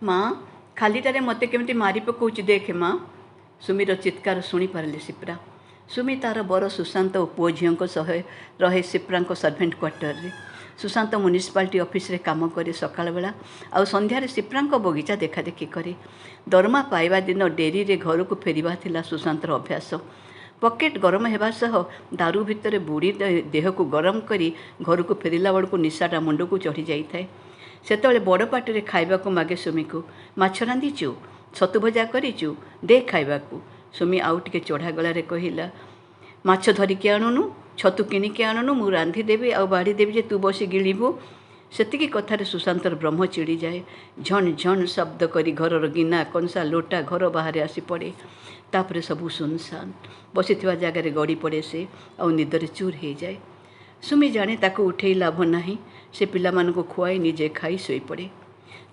ମା, ଖାଲିଟାରେ ମୋତେ କେମିତି ମାରି ପକାଉଛି ଦେଖେ ମା। ସୁମିର ଚିତ୍କାର ଶୁଣିପାରିଲେ ସିପ୍ରା। ସୁମି ତାର ବର ସୁଶାନ୍ତ ଓ ପୁଅ ଝିଅଙ୍କ ସହ ରହେ ସିପ୍ରାଙ୍କ ସର୍ଭେଣ୍ଟ କ୍ୱାର୍ଟରରେ। ସୁଶାନ୍ତ ମ୍ୟୁନିସିପାଲିଟି ଅଫିସରେ କାମ କରେ ସକାଳ ବେଳା, ଆଉ ସନ୍ଧ୍ୟାରେ ସିପ୍ରାଙ୍କ ବଗିଚା ଦେଖାଦେଖି କରେ। ଦରମା ପାଇବା ଦିନ ଡେରିରେ ଘରକୁ ଫେରିବା ଥିଲା ସୁଶାନ୍ତର ଅଭ୍ୟାସ। ପକେଟ୍ ଗରମ ହେବା ସହ ଦାରୁ ଭିତରେ ବୁଡ଼ି ଦେହକୁ ଗରମ କରି ଘରକୁ ଫେରିଲା ବେଳକୁ ନିଶାଟା ମୁଣ୍ଡକୁ ଚଢ଼ି ଯାଇଥାଏ। ସେତେବେଳେ ବଡ଼ ପାଟିରେ ଖାଇବାକୁ ମାଗେ ସୁମିକୁ। ମାଛ ରାନ୍ଧିଛୁ, ଛତୁ ଭଜା କରିଛୁ, ଦେ ଖାଇବାକୁ। ସୁମି ଆଉ ଟିକେ ଚଢ଼ା ଗଳାରେ କହିଲା, ମାଛ ଧରିକି ଆଣୁନୁ, ଛତୁ କିଣିକି ଆଣୁନୁ, ମୁଁ ରାନ୍ଧିଦେବି ଆଉ ବାଢ଼ିଦେବି ଯେ ତୁ ବସି ଗିଳିବୁ। ସେତିକି କଥାରେ ସୁଶାନ୍ତର ବ୍ରହ୍ମ ଚିଡ଼ିଯାଏ। ଝଣ ଝଣ ଶବ୍ଦ କରି ଘରର ଗିନା କଂସା ଲୋଟା ଘର ବାହାରେ ଆସି ପଡ଼େ। ତାପରେ ସବୁ ଶୂନଶାନ। ବସିଥିବା ଜାଗାରେ ଗଡ଼ି ପଡ଼େ ସେ ଆଉ ନିଦରେ ଚୁର୍ ହେଇଯାଏ। ସୁମି ଜାଣେ ତାକୁ ଉଠେଇ ଲାଭ ନାହିଁ। ସେ ପିଲାମାନଙ୍କୁ ଖୁଆଇ ନିଜେ ଖାଇ ଶୋଇପଡ଼େ।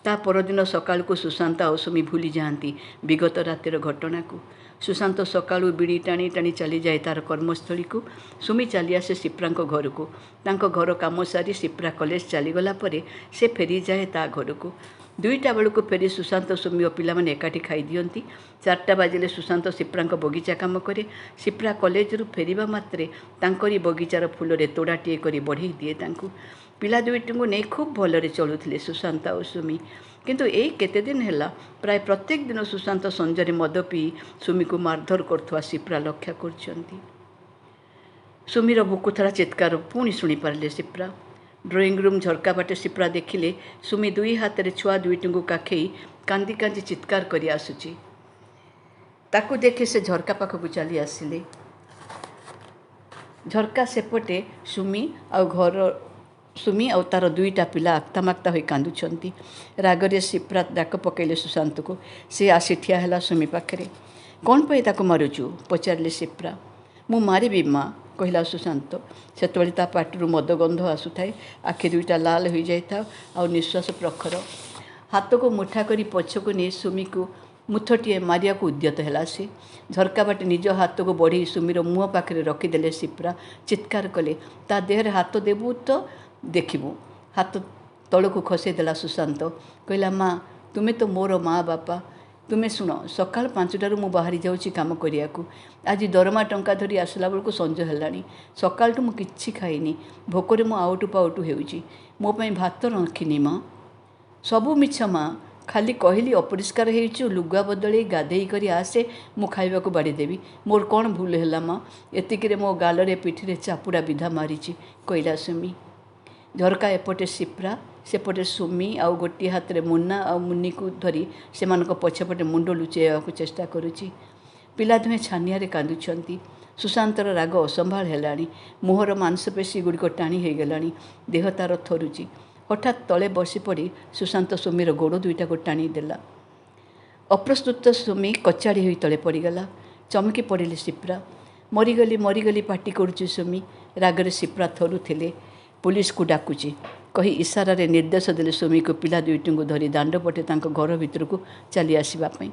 ତା ପରଦିନ ସକାଳକୁ ସୁଶାନ୍ତ ଆଉ ସୁମି ଭୁଲି ଯାଆନ୍ତି ବିଗତ ରାତିର ଘଟଣାକୁ। ସୁଶାନ୍ତ ସକାଳୁ ବିଡ଼ି ଟାଣି ଟାଣି ଚାଲିଯାଏ ତାର କର୍ମସ୍ଥଳୀକୁ। ସୁମି ଚାଲିଆସେ ସିପ୍ରାଙ୍କ ଘରକୁ। ତାଙ୍କ ଘର କାମ ସାରି ସିପ୍ରା କଲେଜ ଚାଲିଗଲା ପରେ ସେ ଫେରିଯାଏ ତା ଘରକୁ। 2ଟା ବେଳକୁ ଫେରି ସୁଶାନ୍ତ, ସୁମି ଓ ପିଲାମାନେ ଏକାଠି ଖାଇଦିଅନ୍ତି। 4ଟା ବାଜିଲେ ସୁଶାନ୍ତ ସିପ୍ରାଙ୍କ ବଗିଚା କାମ କରେ। ସିପ୍ରା କଲେଜରୁ ଫେରିବା ମାତ୍ରେ ତାଙ୍କରି ବଗିଚାର ଫୁଲରେ ତୋଡ଼ାଟିଏ କରି ବଢ଼େଇ ଦିଏ ତାଙ୍କୁ। ପିଲା ଦୁଇଟିଙ୍କୁ ନେଇ ଖୁବ୍ ଭଲରେ ଚଳୁଥିଲେ ସୁଶାନ୍ତ ଆଉ ସୁମି। କିନ୍ତୁ ଏଇ କେତେ ଦିନ ହେଲା ପ୍ରାୟ ପ୍ରତ୍ୟେକ ଦିନ ସୁଶାନ୍ତ ସଞ୍ଜରେ ମଦ ପିଇ ସୁମିକୁ ମାରଧର କରୁଥିବା ସିପ୍ରା ଲକ୍ଷ୍ୟ କରୁଛନ୍ତି। ସୁମିର ବୁକୁଥରା ଚିତ୍କାର ପୁଣି ଶୁଣିପାରିଲେ ସିପ୍ରା। ଡ୍ରଇଂ ରୁମ୍ ଝରକା ବାଟେ ସିପ୍ରା ଦେଖିଲେ ସୁମି ଦୁଇ ହାତରେ ଛୁଆ ଦୁଇଟିଙ୍କୁ କାଖେଇ କାନ୍ଦି କାନ୍ଦି ଚିତ୍କାର କରି ଆସୁଛି। ତାକୁ ଦେଖି ସେ ଝରକା ପାଖକୁ ଚାଲି ଆସିଲେ। ଝରକା ସେପଟେ ସୁମି ଆଉ ଘର ସୁମି ଆଉ ତାର ଦୁଇଟା ପିଲା ଆକ୍ତାମାକ୍ତା ହୋଇ କାନ୍ଦୁଛନ୍ତି। ରାଗରେ ସିପ୍ରା ଡାକ ପକାଇଲେ ସୁଶାନ୍ତକୁ। ସେ ଆସି ଠିଆ ହେଲା ସୁମି ପାଖରେ। କ'ଣ ପାଇଁ ତାକୁ ମାରୁଛୁ? ପଚାରିଲେ ସିପ୍ରା। ମୁଁ ମାରିବି ମା, କହିଲା ସୁଶାନ୍ତ। ସେତେବେଳେ ତା ପାଟିରୁ ମଦ ଗନ୍ଧ ଆସୁଥାଏ, ଆଖି ଦୁଇଟା ଲାଲ ହୋଇଯାଇଥାଏ ଆଉ ନିଶ୍ୱାସ ପ୍ରଖର। ହାତକୁ ମୁଠା କରି ପଛକୁ ନେଇ ସୁମିକୁ ମୁଥଟିଏ ମାରିବାକୁ ଉଦ୍ୟତ ହେଲା ସେ। ଝରକା ବାଟେ ନିଜ ହାତକୁ ବଢ଼େଇ ସୁମିର ମୁହଁ ପାଖରେ ରଖିଦେଲେ ସିପ୍ରା। ଚିତ୍କାର କଲେ, ତା ଦେହରେ ହାତ ଦେବୁ ତ ଦେଖିବୁ। ହାତ ତଳକୁ ଖସେଇ ଦେଲା ସୁଶାନ୍ତ। କହିଲା, ମା, ତୁମେ ତ ମୋର ମା ବାପା। ତୁମେ ଶୁଣ, ସକାଳ 5ଟାରୁ ମୁଁ ବାହାରି ଯାଉଛି କାମ କରିବାକୁ। ଆଜି ଦରମା ଟଙ୍କା ଧରି ଆସିଲା ବେଳକୁ ସଞ୍ଜ ହେଲାଣି। ସକାଳଠୁ ମୁଁ କିଛି ଖାଇନି। ଭୋକରେ ମୁଁ ଆଉଟୁ ପାଉଟୁ ହେଉଛି। ମୋ ପାଇଁ ଭାତ ରଖିନି ମା। ସବୁ ମିଛ ମା, ଖାଲି କହିଲି ଅପରିଷ୍କାର ହେଇଛୁ, ଲୁଗା ବଦଳେଇ ଗାଧେଇ କରି ଆସେ, ମୁଁ ଖାଇବାକୁ ବାଢ଼ିଦେବି। ମୋର କ'ଣ ଭୁଲ ହେଲା ମା? ଏତିକିରେ ମୋ ଗାଲରେ ପିଠିରେ ଚାପୁଡ଼ା ବିଧା ମାରିଛି, କହିଲା ସୁମି। ଝରକା ଏପଟେ ସିପ୍ରା, ସେପଟେ ସୁମି ଆଉ ଗୋଟିଏ ହାତରେ ମୁନ୍ନା ଆଉ ମୁନ୍ନିକୁ ଧରି ସେମାନଙ୍କ ପଛପଟେ ମୁଣ୍ଡ ଲୁଚେଇବାକୁ ଚେଷ୍ଟା କରୁଛି। ପିଲା ଦୁହେଁ ଛାନିଆରେ କାନ୍ଦୁଛନ୍ତି। ସୁଶାନ୍ତର ରାଗ ଅସମ୍ଭାଳ ହେଲାଣି। ମୁହଁର ମାଂସପେଶୀ ଗୁଡ଼ିକ ଟାଣି ହେଇଗଲାଣି। ଦେହ ତାର ଥରୁଛି। ହଠାତ୍ ତଳେ ବସିପଡ଼ି ସୁଶାନ୍ତ ସୁମିର ଗୋଡ଼ ଦୁଇଟାକୁ ଟାଣି ଦେଲା। ଅପ୍ରସ୍ତୁତ ସୁମି କଚାଡ଼ି ହୋଇ ତଳେ ପଡ଼ିଗଲା। ଚମକି ପଡ଼ିଲେ ସିପ୍ରା। ମରିଗଲି ମରିଗଲି ପାଟି କରୁଛି ସୁମି। ରାଗରେ ସିପ୍ରା ଥରୁଥିଲେ। ପୋଲିସକୁ ଡାକୁଛି କହି ଇସାରାରେ ନିର୍ଦ୍ଦେଶ ଦେଲେ ସୁମିକୁ ପିଲା ଦୁଇଟିଙ୍କୁ ଧରି ଦାଣ୍ଡ ପଟେ ତାଙ୍କ ଘର ଭିତରକୁ ଚାଲି ଆସିବା ପାଇଁ।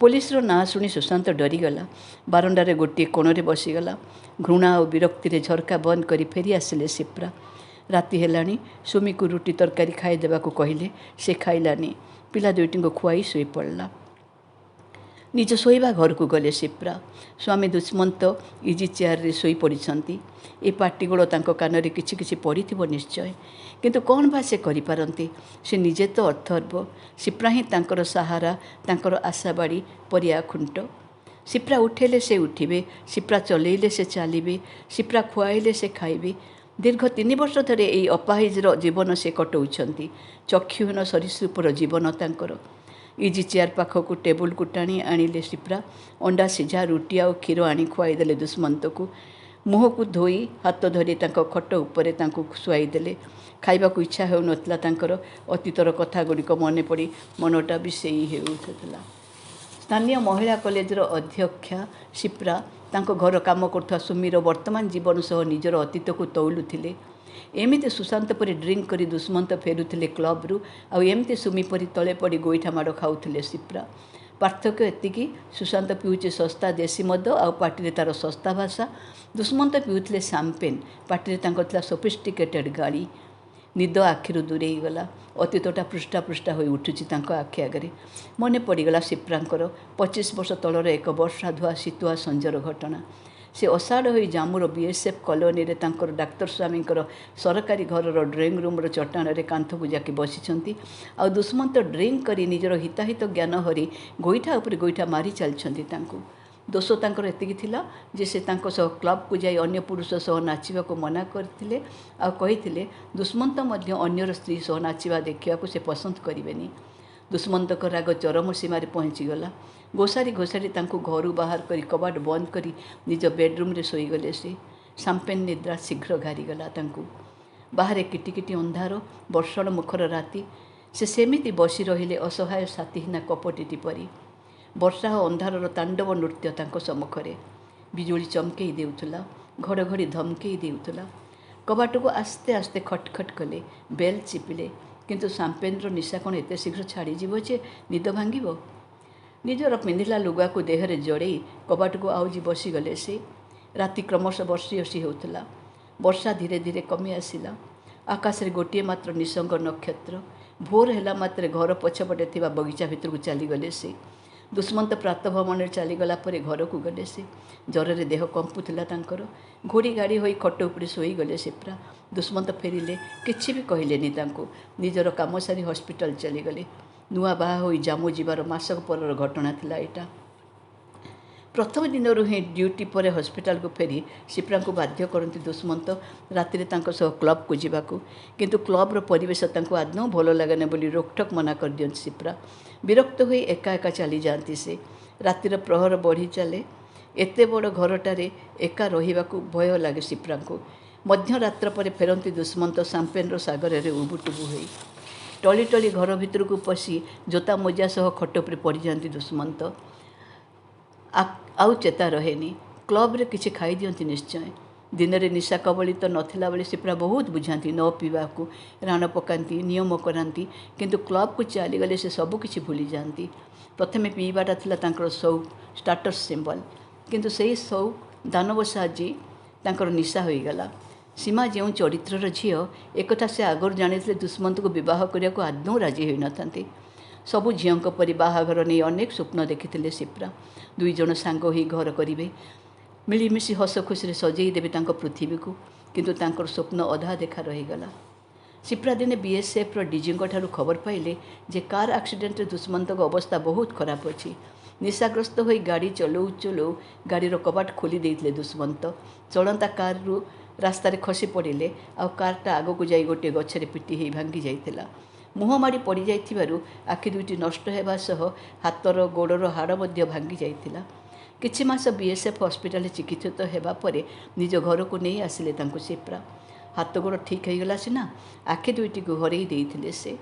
ପୋଲିସର ନାଁ ଶୁଣି ସୁଶାନ୍ତ ଡରିଗଲା। ବାରଣ୍ଡାରେ ଗୋଟିଏ କୋଣରେ ବସିଗଲା। ଘୃଣା ଆଉ ବିରକ୍ତିରେ ଝରକା ବନ୍ଦ କରି ଫେରି ଆସିଲେ ସିପ୍ରା। ରାତି ହେଲାଣି। ସୁମିକୁ ରୁଟି ତରକାରୀ ଖାଇଦେବାକୁ କହିଲେ। ସେ ଖାଇଲାନି। ପିଲା ଦୁଇଟିଙ୍କୁ ଖୁଆଇ ଶୋଇପଡ଼ିଲା। ନିଜ ଶୋଇବା ଘରକୁ ଗଲେ ସିପ୍ରା। ସ୍ୱାମୀ ଦୁଷ୍ମନ୍ତ ଇଜି ଚେୟାରରେ ଶୋଇପଡ଼ିଛନ୍ତି। ଏ ପାଟିଗୋଳ ତାଙ୍କ କାନରେ କିଛି କିଛି ପଡ଼ିଥିବ ନିଶ୍ଚୟ। କିନ୍ତୁ କ'ଣ ବା ସେ କରିପାରନ୍ତି? ସେ ନିଜେ ତ ଅଥର୍ବ। ସିପ୍ରା ହିଁ ତାଙ୍କର ସାହାରା, ତାଙ୍କର ଆଶାବାଡ଼ି, ପରିଆ ଖୁଣ୍ଟ। ସିପ୍ରା ଉଠେଇଲେ ସେ ଉଠିବେ, ସିପ୍ରା ଚଲେଇଲେ ସେ ଚାଲିବେ, ସିପ୍ରା ଖୁଆଇଲେ ସେ ଖାଇବେ। ଦୀର୍ଘ 3 ବର୍ଷ ଧରି ଏଇ ଅପାହିଜର ଜୀବନ ସେ କଟଉଛନ୍ତି। ଚକ୍ଷୁହୀନ ସରୀସୃପର ଜୀବନ ତାଙ୍କର। ଇଜି ଚେୟାର ପାଖକୁ ଟେବୁଲକୁ ଟାଣି ଆଣିଲେ ସିପ୍ରା। ଅଣ୍ଡା ସିଝା, ରୁଟି ଆଉ କ୍ଷୀର ଆଣି ଖୁଆଇଦେଲେ ଦୁଷ୍ମନ୍ତକୁ। ମୁହଁକୁ ଧୋଇ ହାତ ଧରି ତାଙ୍କ ଖଟ ଉପରେ ତାଙ୍କୁ ଶୁଆଇଦେଲେ। ଖାଇବାକୁ ଇଚ୍ଛା ହେଉନଥିଲା ତାଙ୍କର। ଅତୀତର କଥା ଗୁଡ଼ିକ ମନେ ପଡ଼ି ମନଟା ବିଷେଇ ହେଉଥିଲା। ସ୍ଥାନୀୟ ମହିଳା କଲେଜର ଅଧ୍ୟକ୍ଷା ସିପ୍ରା ତାଙ୍କ ଘର କାମ କରୁଥିବା ସୁମିର ବର୍ତ୍ତମାନ ଜୀବନ ସହ ନିଜର ଅତୀତକୁ ତଉଲୁଥିଲେ। ଏମିତି ସୁଶାନ୍ତ ପରି ଡ୍ରିଙ୍କ କରି ଦୁଷ୍ମନ୍ତ ଫେରୁଥିଲେ କ୍ଲବରୁ, ଆଉ ଏମିତି ସୁମି ପରି ତଳେ ପଡ଼ି ଗୋଇଠା ମାଡ଼ ଖାଉଥିଲେ ସିପ୍ରା। ପାର୍ଥକ୍ୟ ଏତିକି, ସୁଶାନ୍ତ ପିଉଛି ଶସ୍ତା ଦେଶୀ ମଦ ଆଉ ପାଟିରେ ତାର ଶସ୍ତା ଭାଷା। ଦୁଷ୍ମନ୍ତ ପିଉଥିଲେ ସାମ୍ପେନ୍, ପାଟିରେ ତାଙ୍କର ଥିଲା ସଫିଷ୍ଟିକେଟେଡ୍ ଗାଳି। ନିଦ ଆଖିରୁ ଦୂରେଇଗଲା। ଅତୀତଟା ପୃଷ୍ଠା ପୃଷ୍ଠା ହୋଇ ଉଠୁଛି ତାଙ୍କ ଆଖି ଆଗରେ। ମନେ ପଡ଼ିଗଲା ସିପ୍ରାଙ୍କର 25 ବର୍ଷ ତଳର ଏକ ବର୍ଷା ଧୁଆ ଶୀତୁଆ ସଞ୍ଜର ଘଟଣା। ସେ ଅଷାଢ଼ ହୋଇ ଜାମ୍ମୁର ବିଏସ୍ଏଫ୍ କଲୋନୀରେ ତାଙ୍କର ଡାକ୍ତର ସ୍ୱାମୀଙ୍କର ସରକାରୀ ଘରର ଡ୍ରଇଂ ରୁମ୍ର ଚଟାଣରେ କାନ୍ଥକୁ ଜାକି ବସିଛନ୍ତି, ଆଉ ଦୁଷ୍ମନ୍ତ ଡ୍ରିଙ୍କ କରି ନିଜର ହିତାହିତ ଜ୍ଞାନ ହରି ଗୋଇଠା ଉପରେ ଗୋଇଠା ମାରି ଚାଲିଛନ୍ତି ତାଙ୍କୁ। ଦୋଷ ତାଙ୍କର ଏତିକି ଥିଲା ଯେ ସେ ତାଙ୍କ ସହ କ୍ଲବକୁ ଯାଇ ଅନ୍ୟ ପୁରୁଷ ସହ ନାଚିବାକୁ ମନା କରିଥିଲେ, ଆଉ କହିଥିଲେ ଦୁଷ୍ମନ୍ତ ମଧ୍ୟ ଅନ୍ୟର ସ୍ତ୍ରୀ ସହ ନାଚିବା ଦେଖିବାକୁ ସେ ପସନ୍ଦ କରିବେନି। ଦୁଷ୍ମନ୍ତଙ୍କ ରାଗ ଚରମ ସୀମାରେ ପହଞ୍ଚିଗଲା। ଘୋଷାରି ଘୋଷାରି ତାଙ୍କୁ ଘରୁ ବାହାର କରି କବାଟ ବନ୍ଦ କରି ନିଜ ବେଡ଼ରୁମ୍ରେ ଶୋଇଗଲେ ସେ। ସାମ୍ପେନ୍ ନିଦ୍ରା ଶୀଘ୍ର ଘାରିଗଲା ତାଙ୍କୁ। ବାହାରେ କିଟିକିଟି ଅନ୍ଧାର, ବର୍ଷଣ ମୁଖର ରାତି। ସେ ସେମିତି ବସି ରହିଲେ ଅସହାୟ ସାଥୀହୀନା କପଟିଟି ପରି। ବର୍ଷା ଓ ଅନ୍ଧାରର ତାଣ୍ଡବ ନୃତ୍ୟ ତାଙ୍କ ସମ୍ମୁଖରେ। ବିଜୁଳି ଚମକେଇ ଦେଉଥିଲା, ଘଡ଼ଘଡ଼ି ଧମକେଇ ଦେଉଥିଲା। କବାଟକୁ ଆସ୍ତେ ଆସ୍ତେ ଖଟଖଟ କଲେ, ବେଲ୍ ଚିପିଲେ, କିନ୍ତୁ ସାମ୍ପେନ୍ର ନିଶା କ'ଣ ଏତେ ଶୀଘ୍ର ଛାଡ଼ିଯିବ ଯେ ନିଦ ଭାଙ୍ଗିବ? ନିଜର ପିନ୍ଧିଲା ଲୁଗାକୁ ଦେହରେ ଜଡ଼େଇ କବାଟକୁ ଆଉଜି ବସିଗଲେ ସେ। ରାତି କ୍ରମଶଃ ବର୍ଷି ଅସି ହେଉଥିଲା। ବର୍ଷା ଧୀରେ ଧୀରେ କମି ଆସିଲା। ଆକାଶରେ ଗୋଟିଏ ମାତ୍ର ନିଃସଙ୍ଗ ନକ୍ଷତ୍ର। ଭୋର ହେଲା ମାତ୍ରେ ଘର ପଛପଟେ ଥିବା ବଗିଚା ଭିତରକୁ ଚାଲିଗଲେ ସେ। ଦୁଷ୍ମନ୍ତ ପ୍ରାତଃଭ୍ରମଣରେ ଚାଲିଗଲା ପରେ ଘରକୁ ଗଲେ ସେ। ଜ୍ୱରରେ ଦେହ କମ୍ପୁଥିଲା ତାଙ୍କର। ଘୋଡ଼ି ଗାଡ଼ି ହୋଇ ଖଟ ଉପରେ ଶୋଇଗଲେ ସିପ୍ରା। ଦୁଷ୍ମନ୍ତ ଫେରିଲେ, କିଛି ବି କହିଲେନି ତାଙ୍କୁ। ନିଜର କାମ ସାରି ହସ୍ପିଟାଲ ଚାଲିଗଲେ। ନୂଆ ବାହା ହୋଇ ଜାମ୍ମୁ ଯିବାର ମାସକ ପରର ଘଟଣା ଥିଲା ଏଇଟା। ପ୍ରଥମ ଦିନରୁ ହିଁ ଡ୍ୟୁଟି ପରେ ହସ୍ପିଟାଲକୁ ଫେରି ସିପ୍ରାଙ୍କୁ ବାଧ୍ୟ କରନ୍ତି ଦୁଷ୍ମନ୍ତ ରାତିରେ ତାଙ୍କ ସହ କ୍ଲବକୁ ଯିବାକୁ। କିନ୍ତୁ କ୍ଲବର ପରିବେଶ ତାଙ୍କୁ ଆଦୌ ଭଲ ଲାଗେନି ବୋଲି ରୋକଠୋକ ମନା କରିଦିଅନ୍ତି ସିପ୍ରା। ବିରକ୍ତ ହୋଇ ଏକା ଏକା ଚାଲିଯାଆନ୍ତି ସେ। ରାତିର ପ୍ରହର ବଢ଼ି ଚାଲେ। ଏତେ ବଡ଼ ଘରଟାରେ ଏକା ରହିବାକୁ ଭୟ ଲାଗେ ସିପ୍ରାଙ୍କୁ। ମଧ୍ୟରାତ୍ର ପରେ ଫେରନ୍ତି ଦୁଷ୍ମନ୍ତ ସାମ୍ପେନ୍ର ସାଗରରେ ଉବୁଟୁବୁ ହୋଇ। ଟଳି ଟଳି ଘର ଭିତରକୁ ପଶି ଜୋତା ମୋଜା ସହ ଖଟ ଉପରେ ପଡ଼ିଯାଆନ୍ତି ଦୁଷ୍ମନ୍ତ। ଆଉ ଚେତା ରହେନି। କ୍ଲବରେ କିଛି ଖାଇଦିଅନ୍ତି ନିଶ୍ଚୟ। ଦିନରେ ନିଶା କବଳିତ ନଥିଲା ବେଳେ ସିପ୍ରା ବହୁତ ବୁଝାନ୍ତି ନ ପିଇବାକୁ, ରାଣ ପକାନ୍ତି, ନିୟମ କରାନ୍ତି, କିନ୍ତୁ କ୍ଲବକୁ ଚାଲିଗଲେ ସେ ସବୁକିଛି ଭୁଲିଯାଆନ୍ତି। ପ୍ରଥମେ ପିଇବାଟା ଥିଲା ତାଙ୍କର ସଉକ, ଷ୍ଟାଟସ୍ ସିମ୍ବଲ। କିନ୍ତୁ ସେହି ସଉକ ଦାନବ ସାଜି ତାଙ୍କର ନିଶା ହୋଇଗଲା। ସୀମା ଯେଉଁ ଚରିତ୍ରର ଝିଅ, ଏକଥା ସେ ଆଗରୁ ଜାଣିଥିଲେ ଦୁଷ୍ମନ୍ତକୁ ବିବାହ କରିବାକୁ ଆଦୌ ରାଜି ହୋଇନଥାନ୍ତେ। ସବୁ ଝିଅଙ୍କ ପରି ବାହାଘର ନେଇ ଅନେକ ସ୍ୱପ୍ନ ଦେଖିଥିଲେ ସିପ୍ରା। ଦୁଇ ଜଣ ସାଙ୍ଗ ହୋଇ ଘର କରିବେ, ମିଳିମିଶି ହସ ଖୁସିରେ ସଜେଇ ଦେବେ ତାଙ୍କ ପୃଥିବୀକୁ। କିନ୍ତୁ ତାଙ୍କର ସ୍ୱପ୍ନ ଅଧା ଦେଖା ରହିଗଲା। ସିପ୍ରା ଦିନେ ବିଏସ୍ଏଫ୍ର ଡିଜିଙ୍କ ଠାରୁ ଖବର ପାଇଲେ ଯେ କାର୍ ଆକ୍ସିଡେଣ୍ଟରେ ଦୁଷ୍ମନ୍ତଙ୍କ ଅବସ୍ଥା ବହୁତ ଖରାପ ଅଛି। ନିଶାଗ୍ରସ୍ତ ହୋଇ ଗାଡ଼ି ଚଲଉ ଚଲଉ ଗାଡ଼ିର କବାଟ ଖୋଲି ଦେଇଥିଲେ ଦୁଷ୍ମନ୍ତ। ଚଳନ୍ତା କାର୍ରୁ ରାସ୍ତାରେ ଖସି ପଡ଼ିଲେ, ଆଉ କାର୍ଟା ଆଗକୁ ଯାଇ ଗୋଟିଏ ଗଛରେ ପିଟି ହୋଇ ଭାଙ୍ଗି ଯାଇଥିଲା। ମୁହଁ ମାଡ଼ି ପଡ଼ିଯାଇଥିବାରୁ ଆଖି ଦୁଇଟି ନଷ୍ଟ ହେବା ସହ ହାତର ଗୋଡ଼ର ହାଡ଼ ମଧ୍ୟ ଭାଙ୍ଗି ଯାଇଥିଲା। କିଛି ମାସ ବିଏସ୍ଏଫ୍ ହସ୍ପିଟାଲରେ ଚିକିତ୍ସିତ ହେବା ପରେ ନିଜ ଘରକୁ ନେଇ ଆସିଲେ ତାଙ୍କୁ ସିପ୍ରା। ହାତ ଗୋଡ଼ ଠିକ୍ ହୋଇଗଲା ସିନା, ଆଖି ଦୁଇଟିକୁ ହରେଇ ଦେଇଥିଲେ ସେ।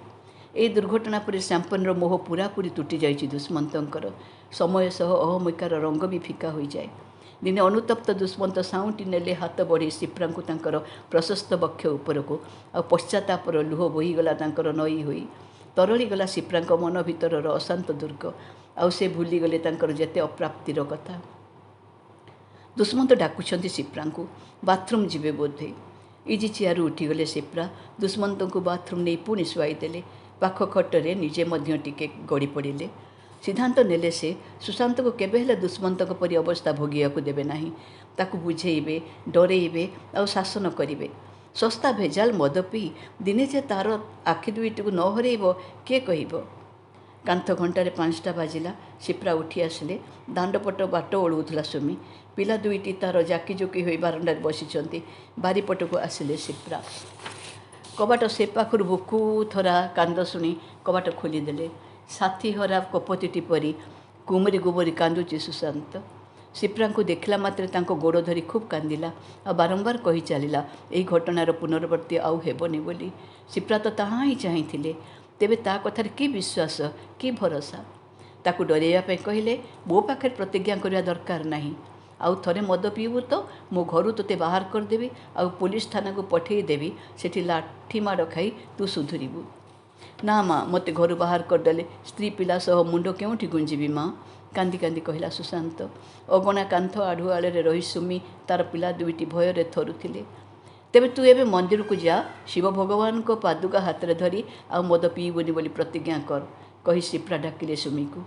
ଏହି ଦୁର୍ଘଟଣା ପରେ ସାମ୍ପେନ୍ର ମୋହ ପୂରାପୂରି ତୁଟି ଯାଇଛି ଦୁଷ୍ମନ୍ତଙ୍କର। ସମୟ ସହ ଅହମିକାର ରଙ୍ଗ ବି ଫିକା ହୋଇଯାଏ। ଦିନେ ଅନୁତପ୍ତ ଦୁଷ୍ମନ୍ତ ସାଉଁଟି ନେଲେ ହାତ ବଢ଼େଇ ସିପ୍ରାଙ୍କୁ ତାଙ୍କର ପ୍ରଶସ୍ତ ବକ୍ଷ ଉପରକୁ, ଆଉ ପଶ୍ଚାତାପର ଲୁହ ବୋହିଗଲା ତାଙ୍କର ନଈ ହୋଇ। ତରଳିଗଲା ସିପ୍ରାଙ୍କ ମନ ଭିତରର ଅଶାନ୍ତ ଦୁର୍ଗ, ଆଉ ସେ ଭୁଲିଗଲେ ତାଙ୍କର ଯେତେ ଅପ୍ରାପ୍ତିର କଥା। ଦୁଷ୍ମନ୍ତ ଡାକୁଛନ୍ତି ସିପ୍ରାଙ୍କୁ, ବାଥରୁମ୍ ଯିବେ ବୋଧେ। ଇଜି ଚେୟାରରୁ ଉଠିଗଲେ ସିପ୍ରା। ଦୁଷ୍ମନ୍ତଙ୍କୁ ବାଥରୁମ୍ ନେଇ ପୁଣି ଶୁଆଇ ଦେଲେ। ପାଖ ଖଟରେ ନିଜେ ମଧ୍ୟ ଟିକେ ଗଡ଼ି ପଡ଼ିଲେ। ସିଦ୍ଧାନ୍ତ ନେଲେ ସେ ସୁଶାନ୍ତକୁ କେବେ ହେଲେ ଦୁଷ୍ମନ୍ତଙ୍କ ପରି ଅବସ୍ଥା ଭୋଗିବାକୁ ଦେବେ ନାହିଁ। ତାକୁ ବୁଝେଇବେ, ଡରେଇବେ ଆଉ ଶାସନ କରିବେ। ଶସ୍ତା ଭେଜାଲ ମଦ ପିଇ ଦିନେ ଯେ ତା'ର ଆଖି ଦୁଇଟିକୁ ନ ହରେଇବ କିଏ କହିବ? କାନ୍ଥ ଘଣ୍ଟାରେ 5ଟା ବାଜିଲା। ସିପ୍ରା ଉଠି ଆସିଲେ। ଦାଣ୍ଡପଟ ବାଟ ଓଳଉଥିଲା ସୁମି। ପିଲା ଦୁଇଟି ତା'ର ଜାକିଜୁକି ହୋଇ ବାରଣ୍ଡାରେ ବସିଛନ୍ତି। ବାରିପଟକୁ ଆସିଲେ ସିପ୍ରା। କବାଟ ସେ ପାଖରୁ ବୁକୁଥରା କାନ୍ଦ ଶୁଣି କବାଟ ଖୋଲିଦେଲେ। ସାଥୀ ହରା କପତିଟି ପରି ଗୁମରି ଗୁମରି କାନ୍ଦୁଛି ସୁଶାନ୍ତ। ସିପ୍ରାଙ୍କୁ ଦେଖିଲା ମାତ୍ରେ ତାଙ୍କ ଗୋଡ଼ ଧରି ଖୁବ୍ କାନ୍ଦିଲା, ଆଉ ବାରମ୍ବାର କହି ଚାଲିଲା ଏହି ଘଟଣାର ପୁନରାବୃତ୍ତି ଆଉ ହେବନି ବୋଲି। ସିପ୍ରା ତ ତାହା ହିଁ ଚାହିଁଥିଲେ। ତେବେ ତା କଥାରେ କି ବିଶ୍ୱାସ, କି ଭରସା? ତାକୁ ଡରେଇବା ପାଇଁ କହିଲେ, ମୋ ପାଖରେ ପ୍ରତିଜ୍ଞା କରିବା ଦରକାର ନାହିଁ। ଆଉ ଥରେ ମଦ ପିଇବୁ ତ ମୋ ଘରୁ ତୋତେ ବାହାର କରିଦେବି, ଆଉ ପୋଲିସ ଥାନାକୁ ପଠେଇ ଦେବି। ସେଠି ଲାଠି ମାଡ଼ ଖାଇ ତୁ ସୁଧୁରିବୁ। ନା ମା, ମୋତେ ଘରୁ ବାହାର କରିଦେଲେ ସ୍ତ୍ରୀ ପିଲା ସହ ମୁଣ୍ଡ କେଉଁଠି ଗୁଞ୍ଜିବି ମା, କାନ୍ଦି କାନ୍ଦି କହିଲା ସୁଶାନ୍ତ। ଅଗଣା କାନ୍ଥ ଆଢ଼ୁଆଳରେ ରହି ସୁମି ତାର ପିଲା ଦୁଇଟି ଭୟରେ ଥରୁଥିଲେ। ତେବେ ତୁ ଏବେ ମନ୍ଦିରକୁ ଯା, ଶିବ ଭଗବାନଙ୍କ ପାଦୁକା ହାତରେ ଧରି ଆଉ ମଦ ପିଇବୁନି ବୋଲି ପ୍ରତିଜ୍ଞା କର, କହି ସିପ୍ରା ଡାକିଲେ ସୁମିକୁ।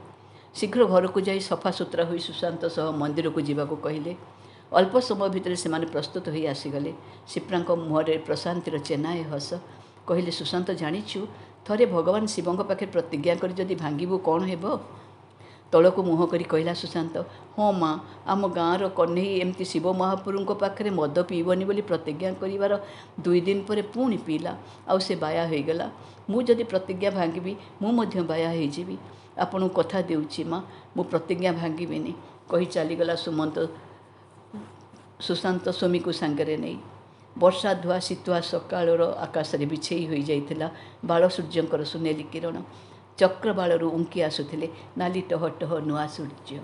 ଶୀଘ୍ର ଘରକୁ ଯାଇ ସଫାସୁତୁରା ହୋଇ ସୁଶାନ୍ତ ସହ ମନ୍ଦିରକୁ ଯିବାକୁ କହିଲେ। ଅଳ୍ପ ସମୟ ଭିତରେ ସେମାନେ ପ୍ରସ୍ତୁତ ହୋଇ ଆସିଗଲେ। ସିପ୍ରାଙ୍କ ମୁହଁରେ ପ୍ରଶାନ୍ତିର ଚେନାଏ ହସ। କହିଲେ, ସୁଶାନ୍ତ, ଜାଣିଛୁ, ଥରେ ଭଗବାନ ଶିବଙ୍କ ପାଖରେ ପ୍ରତିଜ୍ଞା କରି ଯଦି ଭାଙ୍ଗିବୁ କ'ଣ ହେବ? ତଳକୁ ମୁହଁ କରି କହିଲା ସୁଶାନ୍ତ, ହଁ ମା, ଆମ ଗାଁର କହ୍ନେଇ ଏମିତି ଶିବ ମହାପ୍ରଭୁଙ୍କ ପାଖରେ ମଦ ପିଇବନି ବୋଲି ପ୍ରତିଜ୍ଞା କରିବାର 2 ଦିନ ପରେ ପୁଣି ପିଇଲା, ଆଉ ସେ ବାୟା ହୋଇଗଲା। ମୁଁ ଯଦି ପ୍ରତିଜ୍ଞା ଭାଙ୍ଗିବି, ମୁଁ ମଧ୍ୟ ବାୟା ହେଇଯିବି। ଆପଣଙ୍କୁ କଥା ଦେଉଛି ମା, ମୁଁ ପ୍ରତିଜ୍ଞା ଭାଙ୍ଗିବିନି, କହି ଚାଲିଗଲା ସୁମନ୍ତ ସୁଶାନ୍ତ ସୁମିକୁ ସାଙ୍ଗରେ ନେଇ। ବର୍ଷା ଧୁଆ ଶୀତୁଆ ସକାଳର ଆକାଶରେ ବିଛେଇ ହୋଇଯାଇଥିଲା ବାଳ ସୂର୍ଯ୍ୟଙ୍କର ସୁନେଲି କିରଣ। ଚକ୍ରବାଳରୁ ଉଙ୍କି ଆସୁଥିଲେ ନାଲି ଟହ ଟହ ନୂଆ ସୂର୍ଯ୍ୟ।